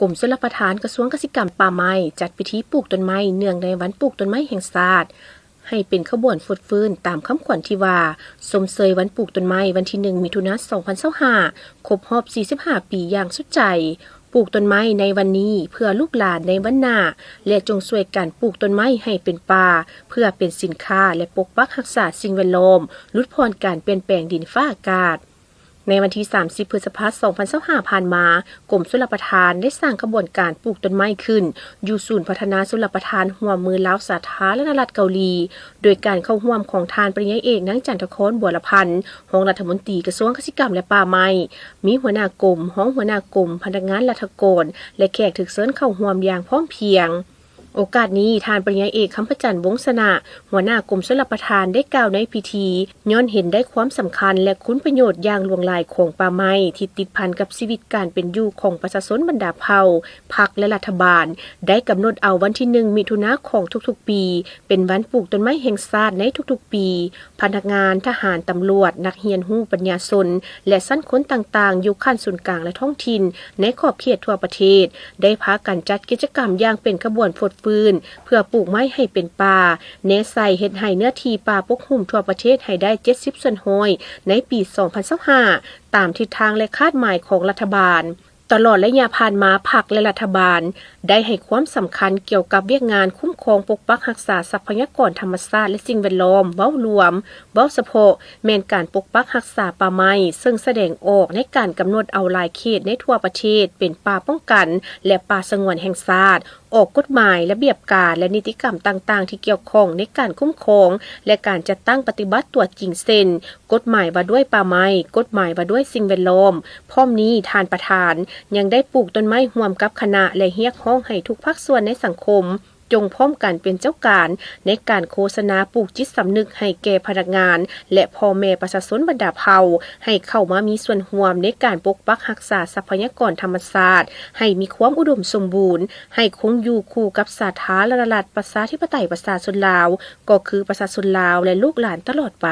ກົມຊົນລະປະທານ ກະຊວງກະສິກຳ ປ່າໄມ້ ຈັດພິທີປູກຕົ້ນໄມ້ເນື່ອງໃນວັນປູກຕົ້ນໄມ້ແຫ່ງຊາດ ໃຫ້ເປັນຂະບວນຟົດຟື້ນຕາມຄຳຂວັນທີ່ວ່າ ຊົມເຊີຍວັນປູກຕົ້ນໄມ້ວັນທີໜຶ່ງ ມິຖຸນາ ສອງພັນຊາວຫ້າ ຄົບຮອບສີ່ສິບຫ້າປີຢ່າງສຸດໃຈ. ປູກຕົ້ນໄມ້ໃນວັນນີ້ເພື່ອລູກຫຼານໃນວັນໜ້າ ແລະ ຈົ່ງຊ່ວຍກັນປູກຕົ້ນໄມ້ໃຫ້ເປັນປ່າ ເພື່ອເປັນສິນຄ້າ ແລະ ປົກປັກຮັກສາສິ່ງແວດລ້ອມ, ຫຼຸດຜ່ອນການປ່ຽນແປງດິນຟ້າອາກາດ. ໃນວັນທີສາມສິບ ພຶດສະພາ ສອງພັນຊາວຫ້າ ຜ່ານມາ, ກົມຊົນລະປະທານໄດ້ສ້າງຂະບວນການປູກຕົ້ນໄມ້ຂຶ້ນ ຢູ່ສູນພັດທະນາຊົນລະປະທານຮ່ວມມືລາວສາທາລະນະລັດເກົາຫຼີ, ໂດຍການເຂົ້າຮ່ວມຂອງທ່ານປະລິນຍາເອກ ນາງ ຈັນທະຄອນ ບົວລະພັນ ຮອງລັດຖະມົນຕີກະຊວງກະສິກຳ ແລະ ປ່າໄມ້, ມີຫົວໜ້າກົມ, ຮອງຫົວໜ້າກົມ, ພະນັກງານລັດຖະກອນ ແລະ ແຂກຖືກເຊີນເຂົ້າຮ່ວມຢ່າງພ້ອມພຽງ. ໂອກາດນີ້, ທ່ານປະລິນຍາເອກ ຄຳພະຈັນ ວົງຊະນະ ຫົວໜ້າກົມຊົນລະປະທານ ໄດ້ກ່າວໃນພິທີ ຍ້ອນເຫັນໄດ້ຄວາມສຳຄັນ ແລະ ຄຸນປະໂຫຍດຢ່າງຫຼວງຫຼາຍຂອງປ່າໄມ້ ທີ່ຕິດພັນກັບຊີວິດການເປັນຢູ່ຂອງປະຊາຊົນບັນດາເຜົ່າ, ພັກ ແລະ ລັດຖະບານ ໄດ້ກຳນົດເອົາວັນທີໜຶ່ງ ມິຖຸນາຂອງທຸກໆປີ ເປັນວັນປູກຕົ້ນໄມ້ແຫ່ງຊາດໃນທຸກໆປີ. ພະນັກງານ, ທະຫານ, ຕຳຫຼວດ, ນັກຮຽນຮູ້ປັນຍາຊົນ ແລະ ຊັ້ນຄົນຕ່າງໆ ຢູ່ຂັ້ນສູນກາງ ແລະ ທ້ອງຖິ່ນ ໃນຂອບເຂດທົ່ວປະເທດ ໄດ້ພາກັນຈັດກິດຈະກຳຢ່າງເປັນຂະບວນຟົດຟື້ນ ເພື່ອປູກໄມ້ໃຫ້ເປັນປ່າ, ແນໃສ່ເຮັດໃຫ້ເນື້ອທີ່ປ່າປົກຫຸ້ມທົ່ວປະເທດໃຫ້ໄດ້ເຈັດສິບສ່ວນຮ້ອຍໃນປີສອງພັນຊາວຫ້າ ຕາມທິດທາງ ແລະ ຄາດໝາຍຂອງລັດຖະບານ. ຕະຫຼອດໄລຍະຜ່ານມາ, ພັກ ແລະ ລັດຖະບານ ໄດ້ໃຫ້ຄວາມສຳຄັນກ່ຽວກັບວຽກງານຄຸ້ມຄອງປົກປັກຮັກສາຊັບພະຍາກອນທຳມະຊາດ ແລະ ສິ່ງແວດລ້ອມເວົ້າລວມ, ເວົ້າສະເພາະແມ່ນການປົກປັກຮັກສາປ່າໄມ້, ເຊິ່ງສະແດງອອກໃນການກຳນົດເອົາຫຼາຍເຂດໃນທົ່ວປະເທດເປັນປ່າປ້ອງກັນ ແລະ ປ່າສະຫງວນແຫ່ງຊາດ, ອອກກົດໝາຍ, ລະບຽບການ ແລະ ນິຕິກຳຕ່າງໆທີ່ກ່ຽວຂ້ອງໃນການຄຸ້ມຄອງ ແລະ ການຈັດຕັ້ງປະຕິບັດຕົວຈິງ ເຊັ່ນ ກົດໝາຍວ່າດ້ວຍປ່າໄມ້, ກົດໝາຍວ່າດ້ວຍສິ່ງແວດລ້ອມ. ພ້ອມນີ້, ທ່ານປະທານຍັງໄດ້ປູກຕົ້ນໄມ້ຮ່ວມກັບຄະນະ ແລະ ຮຽກຮ້ອງໃຫ້ທຸກພາກສ່ວນໃນສັງຄົມ ຈົ່ງພ້ອມກັນເປັນເຈົ້າການໃນການໂຄສະນາປູກຈິດສຳນຶກໃຫ້ແກ່ພະນັກງານ ແລະ ພໍ່ແມ່ປະຊາຊົນບັນດາເຜົ່າ ໃຫ້ເຂົ້າມາມີສ່ວນຮ່ວມໃນການປົກປັກຮັກສາຊັບພະຍາກອນທຳມະຊາດ ໃຫ້ມີຄວາມອຸດົມສົມບູນ, ໃຫ້ຄົງຢູ່ຄູ່ກັບສາທາລະນະລັດ ປະຊາທິປະໄຕ ປະຊາຊົນລາວ, ກໍຄືປະຊາຊົນລາວ ແລະ ລູກຫຼານຕະຫຼອດໄປ.